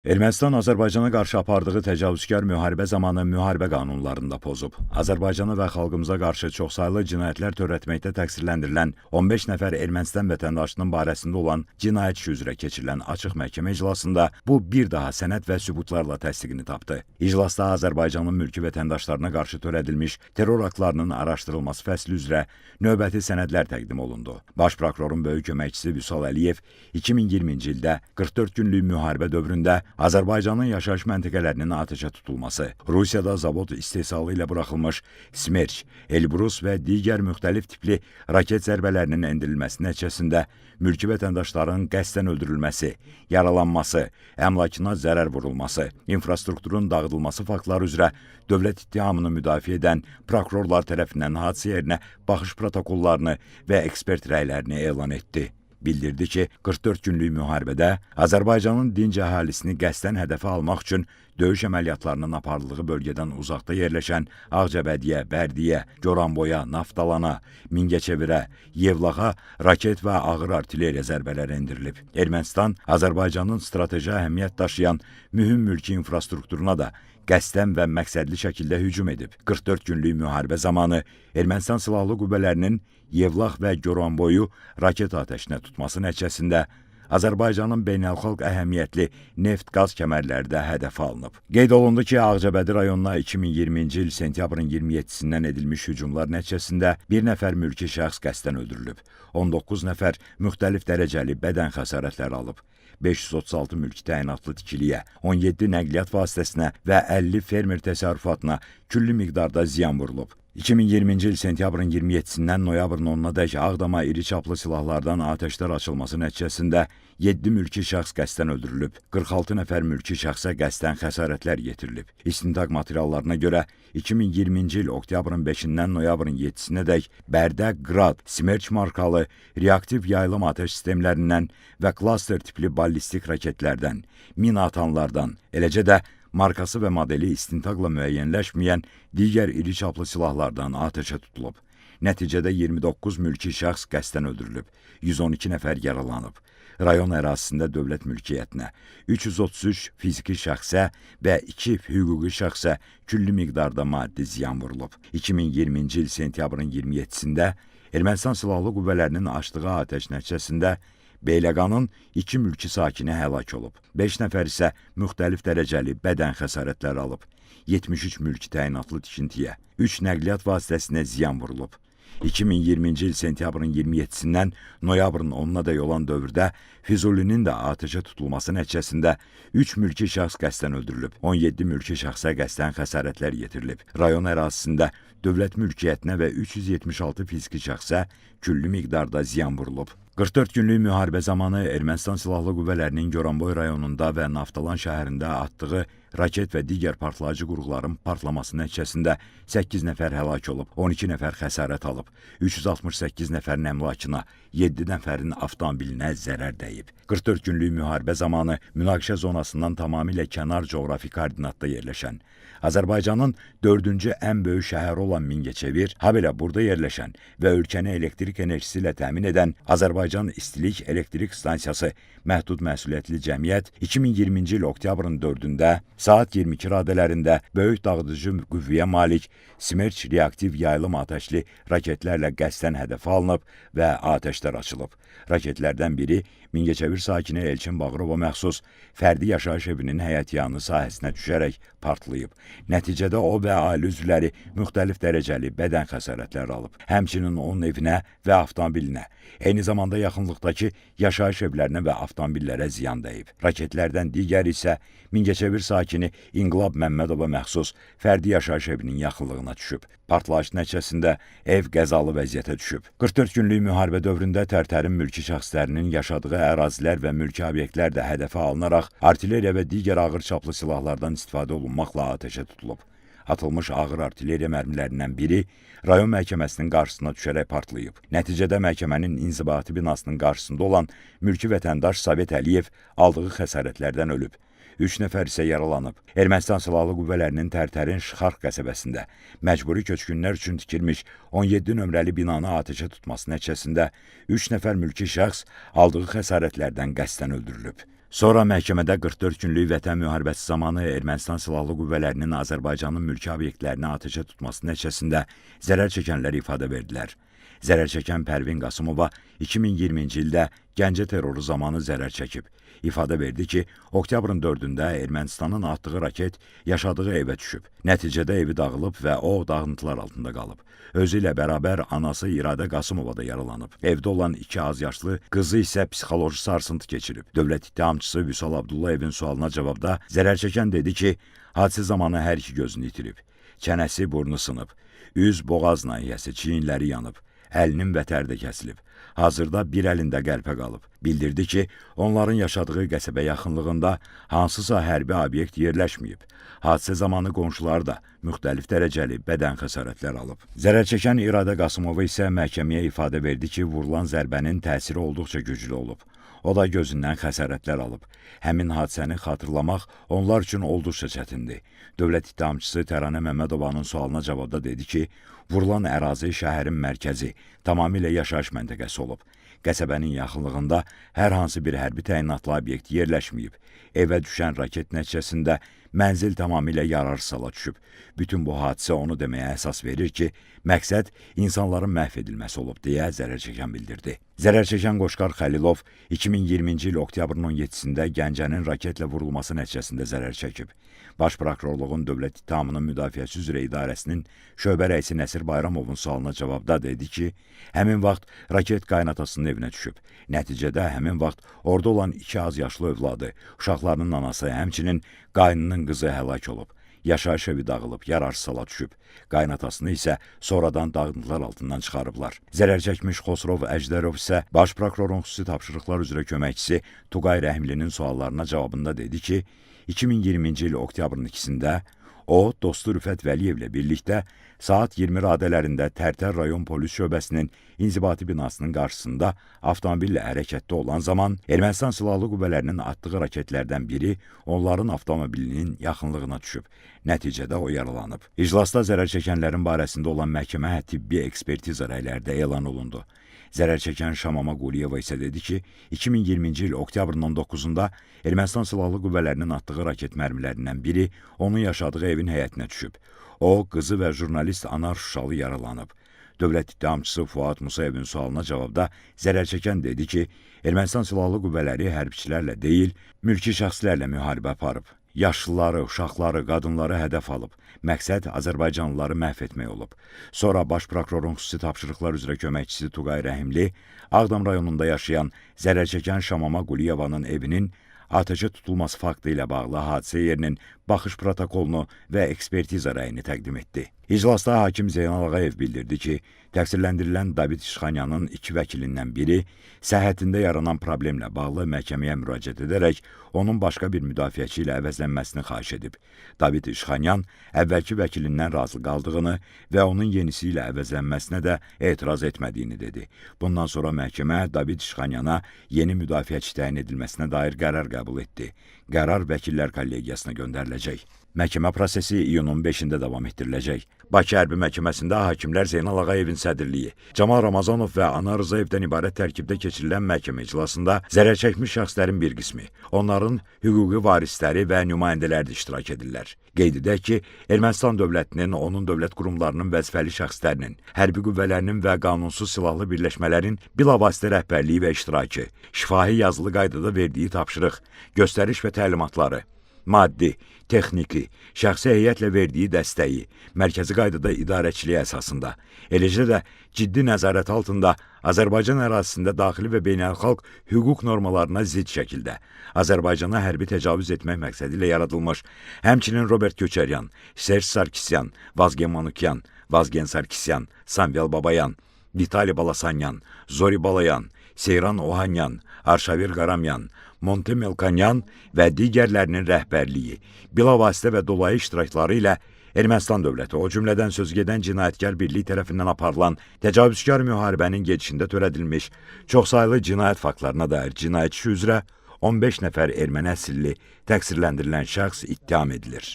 Ermənistan Azərbaycana qarşı apardığı təcavüzkar müharibə zamanı müharibə qanunlarını da pozub. Azərbaycana və xalqımıza qarşı çoxsaylı cinayətlər törətməkdə təqsirləndirilən 15 nəfər Ermənistan vətəndaşının barəsində olan cinayət işi üzrə keçirilən açıq məhkəmə iclasında bu bir daha sənəd və sübutlarla təsdiqini tapdı. İclasda Azərbaycanın mülki vətəndaşlarına qarşı törədilmiş terror aktlarının araşdırılması fəsli üzrə növbəti sənədlər təqdim olundu. Baş prokurorun böyük köməkçisi Vüsal Əliyev 2020-ci ildə 44 günlük müharibə dövründə Azərbaycanın yaşayış məntəqələrinin atəşə tutulması, Rusiyada zavod istehsalı ilə buraxılmış Smerç, Elbrus və digər müxtəlif tipli raket zərbələrinin endirilməsi nəticəsində mülki vətəndaşların qəsdən öldürülməsi, yaralanması, əmlakına zərər vurulması, infrastrukturun dağıdılması faktları üzrə dövlət ittihamını müdafiə edən prokurorlar tərəfindən hadisə yerinə baxış protokollarını və ekspert rəylərini elan etdi. Bildirdi ki, 44 günlük müharibədə Azərbaycanın dinc əhalisini qəsdən hədəfə almaq üçün döyüş əməliyyatlarının aparıldığı bölgədən uzaqda yerləşən Ağcabədiyə, Bərdəyə, Goranboya, Naftalana, Mingəçevirə, Yevlağa raket və ağır artilleriya zərbələri endirilib. Ermənistan Azərbaycanın strateji əhəmiyyət daşıyan mühüm mülki infrastrukturuna da qəsdən və məqsədli şəkildə hücum edib. 44 günlük müharibə zamanı Ermənistan silahlı qüvvələrinin Yevlax və Goranboyu raket atəşinə tutması nəticəsində Azərbaycanın beynəlxalq əhəmiyyətli neft-qaz kəmərləri də hədəfə alınıb. Qeyd olundu ki, Ağcabədi rayonuna 2020-ci il sentyabrın 27-dən edilmiş hücumlar nəticəsində bir nəfər mülki şəxs qəsdən öldürülüb, 19 nəfər müxtəlif dərəcəli bədən xəsarətləri alıb. 536 mülki təyinatlı tikiliyə, 17 nəqliyyat vasitəsinə və 50 fermer təsərrüfatına külli miqdarda ziyan vurulub. 2020-ci il sentyabrın 27-dən noyabrın 10-nadək Ağdama iri çaplı silahlardan atəşlər açılması nəticəsində 7 mülki şəxs qəsdən öldürülüb, 46 nəfər mülki şəxsə qəsdən xəsarətlər yetirilib. İstintaq materiallarına görə 2020-ci il oktyabrın 5-dən noyabrın 7-sinədək Bərdə Qrad, Smerç markalı reaktiv yaylım atəş sistemlərindən və klaster tipli ballistik raketlərdən, mina atanlardan, eləcə də markası və modeli istintaqla müəyyənləşməyən digər iri çaplı silahlardan atəşə tutulub. Nəticədə 29 mülki şəxs qəsdən öldürülüb, 112 nəfər yaralanıb. Rayon ərazisində dövlət mülkiyyətinə, 333 fiziki şəxsə və 2 hüquqi şəxsə külli miqdarda maddi ziyan vurulub. 2020-ci il sentyabrın 27-sində Ermənistan silahlı qüvvələrinin açdığı atəş nəticəsində Beyləqanın iki mülki sakini həlak olub, 5 nəfər isə müxtəlif dərəcəli bədən xəsarətləri alıb. 73 mülki təyinatlı tikintiyə, 3 nəqliyyat vasitəsinə ziyan vurulub. 2020-ci il sentyabrın 27-dən noyabrın 10-nadək olan dövrdə Füzulinin də atəşə tutulması nəticəsində 3 mülki şəxs qəsdən öldürülüb, 17 mülki şəxsə qəsdən xəsarətlər yetirilib. Rayon ərazisində dövlət mülkiyyətinə və 376 fiziki şəxsə külli miqdarda ziyan vurulub. 44 günlük müharibə zamanı Ermənistan silahlı qüvvələrinin Goranboy rayonunda və Naftalan şəhərində atdığı raket və digər partlayıcı qurğuların partlaması nəticəsində 8 nəfər həlak olub, 12 nəfər xəsarət alıb, 368 nəfərin əmlakına, 7 nəfərin avtomobilinə zərər dəyib. 44 günlük müharibə zamanı münaqişə zonasından tamamilə kənar coğrafi koordinatda yerləşən Azərbaycanın dördüncü ən böyük şəhəri olan Mingəçevir, habelə burada yerləşən və ölkəni elektrik enerjisi ilə təmin edən Azərbaycan İstilik Elektrik Stansiyası Məhdud Məsuliyyətli Cəmiyyət 2020-ci il oktyabrın 4-də saat 22 radələrində böyük dağıdıcı qüvvəyə malik Smerç reaktiv yaylım atəşli raketlərlə qəsdən hədəfə alınıb və atəşlər açılıb. Raketlərdən biri Mingəçevir sakini Elçin Bağırova məxsus fərdi yaşayış evinin həyətyanı sahəsinə düşərək partlayıb. Nəticədə o və ailə üzvləri müxtəlif dərəcəli bədən xəsarətləri alıb. Həmçinin onun evinə və avtomobilinə, eyni zamanda yaxınlıqdakı yaşayış evlərinə və avtomobillərə ziyan dəyib. Raketlərdən digəri isə Mingəçevir sakini İnqilab Məmmədova məxsus fərdi yaşayış evinin yaxınlığına düşüb. Partlayış nəticəsində ev qəzalı vəziyyətə düşüb. 44 günlük müharibə dövründə Tərtərin mülki şəxslərinin yaşadığı ərazilər və mülki obyektlər də hədəfə alınaraq artilleriya və digər ağır çaplı silahlardan istifadə olunmaqla atəşə tutulub. Atılmış ağır artilleriya mərmilərindən biri rayon məhkəməsinin qarşısına düşərək partlayıb. Nəticədə məhkəmənin inzibati binasının qarşısında olan mülki vətəndaş Sovet Əliyev aldığı xəsarətlərdən ölüb. 3 nəfər isə yaralanıb. Ermənistan silahlı qüvvələrinin Tərtərin Şıxarx qəsəbəsində məcburi köçkünlər üçün tikilmiş 17 nömrəli binanı atəşə tutması nəticəsində 3 nəfər mülki şəxs aldığı xəsarətlərdən qəsdən öldürülüb. Sonra məhkəmədə 44 günlük Vətən müharibəsi zamanı Ermənistan silahlı qüvvələrinin Azərbaycanın mülki obyektlərini atəşə tutması nəticəsində zərər çəkənlər ifadə verdilər. Zərər çəkən Pərvin Qasımova 2020-ci ildə Gəncə terroru zamanı zərər çəkib. İfadə verdi ki, oktyabrın 4-də Ermənistanın atdığı raket yaşadığı evə düşüb. Nəticədə evi dağılıb və o dağıntılar altında qalıb. Özü ilə bərabər anası İradə Qasımova da yaralanıb. Evdə olan iki azyaşlı qızı isə psixoloji sarsıntı keçirib. Dövlət ittihamçısı Vüsal Abdullayevin sualına cavabda zərər çəkən dedi ki, hadisə zamanı hər iki gözünü itirib. Çənəsi, burnu sınıb, üz, boğaz nahiyəsi, çiyinləri yanıb, əlinin vətəri də kəsilib. Hazırda bir əlində qəlpə qalıb. Bildirdi ki, onların yaşadığı qəsəbə yaxınlığında hansısa hərbi obyekt yerləşməyib. Hadisə zamanı qonşuları da müxtəlif dərəcəli bədən xəsarətləri alıb. Zərər çəkən İradə Qasımova isə məhkəməyə ifadə verdi ki, vurulan zərbənin təsiri olduqca güclü olub. O da gözündən xəsarətlər alıb. Həmin hadisəni xatırlamaq onlar üçün olduqca çətindir. Dövlət ittihamçısı Təranə Məmmədovanın sualına cavabda dedi ki, vurulan ərazi şəhərin mərkəzi, tamamilə yaşayış məntəqəsi olub. Qəsəbənin yaxınlığında hər hansı bir hərbi təyinatlı obyekt yerləşməyib. Evə düşən raket nəticəsində mənzil tamamilə yararsız hala düşüb. Bütün bu hadisə onu deməyə əsas verir ki, məqsəd insanların məhv edilməsi olub deyə zərər çəkən bildirdi. Zərər çəkən Qoşqar Xəlilov 2020-ci il oktyabrın 17-də Gəncənin raketlə vurulması nəticəsində zərər çəkib. Baş Prokurorluğun Dövlət İttihamının Müdafiəsi üzrə İdarəsinin şöbə rəisi Nəsir Bayramovun sualına cavabda dedi ki, həmin vaxt raket qaynatasının evinə düşüb. Nəticədə həmin vaxt orada olan iki azyaşlı övladı, uşaqlarının anası, həmçinin qaynının qızı həlak olub. Yaşayış evi dağılıb, yararsız hala düşüb. Qaynatasını isə sonradan dağıntılar altından çıxarıblar. Zərər çəkmiş Xosrov Əjdərov isə baş prokurorun xüsusi tapşırıqlar üzrə köməkçisi Tuqay Rəhimlinin suallarına cavabında dedi ki, 2020-ci il oktyabrın 2-də o, dostu Rüfət Vəliyevlə birlikdə saat 20 radələrində Tərtər rayon polis şöbəsinin inzibati binasının qarşısında avtomobillə hərəkətdə olan zaman Ermənistan silahlı qüvvələrinin atdığı raketlərdən biri onların avtomobilinin yaxınlığına düşüb. Nəticədə o yaralanıb. İclasda zərər çəkənlərin barəsində olan məhkəmə tibbi ekspertiza rəyləri də elan olundu. Zərər çəkən Şamama Quliyeva isə dedi ki, 2020-ci il oktyabrın 19-da Ermənistan silahlı qüvvələrinin atdığı raket mərmilərindən biri onun yaşadığı evin həyətinə düşüb. O, qızı və jurnalist Anar Şuşalı yaralanıb. Dövlət ittihamçısı Fuad Musayevin sualına cavabda zərər çəkən dedi ki, Ermənistan silahlı qüvvələri hərbçilərlə deyil, mülki şəxslərlə müharibə aparıb. Yaşlıları, uşaqları, qadınları hədəf alıb. Məqsəd azərbaycanlıları məhv etmək olub. Sonra baş prokurorun xüsusi tapşırıqlar üzrə köməkçisi Tuqay Rəhimli Ağdam rayonunda yaşayan zərər çəkən Şamama Quliyevanın evinin atəşə tutulması faktı ilə bağlı hadisə yerinin baxış protokolunu və ekspertiza rəyini təqdim etdi. İclasda hakim Zeynal Ağayev bildirdi ki, təqsirləndirilən David İşxanyanın iki vəkilindən biri səhhətində yaranan problemlə bağlı məhkəməyə müraciət edərək onun başqa bir müdafiəçi ilə əvəzlənməsini xahiş edib. David İşxanyan əvvəlki vəkilindən razı qaldığını və onun yenisi ilə əvəzlənməsinə də etiraz etmədiyini dedi. Bundan sonra məhkəmə David İşxanyana yeni müdafiəçi təyin edilməsinə dair qərar qəbul etdi. Qərar vəkillər kollegiyasına göndəriləcək. Məhkəmə prosesi iyunun 5-də davam etdiriləcək. Bakı Hərbi Məhkəməsində hakimlər Zeynal Ağayevin sədrliyi, Camal Ramazanov və Anar Rızayevdən ibarət tərkibdə keçirilən məhkəmə iclasında zərər çəkmiş şəxslərin bir qismi, onların hüquqi varisləri və nümayəndələri də iştirak edirlər. Qeyd edək ki, Ermənistan dövlətinin, onun dövlət qurumlarının vəzifəli şəxslərinin, hərbi qüvvələrinin və qanunsuz silahlı birləşmələrin bilavasitə rəhbərliyi və iştirakı, şifahi yazılı qaydada verdiyi tapşırıq, göstəriş və təlimatları, maddi, texniki, şəxsi heyətlə verdiyi dəstəyi, mərkəzi qaydada idarəçiliyi əsasında, eləcə də ciddi nəzarət altında Azərbaycan ərazisində daxili və beynəlxalq hüquq normalarına zidd şəkildə Azərbaycana hərbi təcavüz etmək məqsədi ilə yaradılmış, həmçinin Robert Köçəryan, Serj Sarkisyan, Vazgen Manukyan, Vazgen Sarkisyan, Samvel Babayan, Vitali Balasanyan, Zori Balayan, Seyran Ohanyan, Arşavir Qaramyan, Monte Melkonyan və digərlərinin rəhbərliyi, bilavasitə və dolayı iştirakları ilə Ermənistan dövləti, o cümlədən sözügedən cinayətkar birlik tərəfindən aparılan təcavüzkar müharibənin gedişində törədilmiş çoxsaylı cinayət faktlarına dair cinayət işi üzrə 15 nəfər erməni əsilli təqsirləndirilən şəxs ittiham edilir.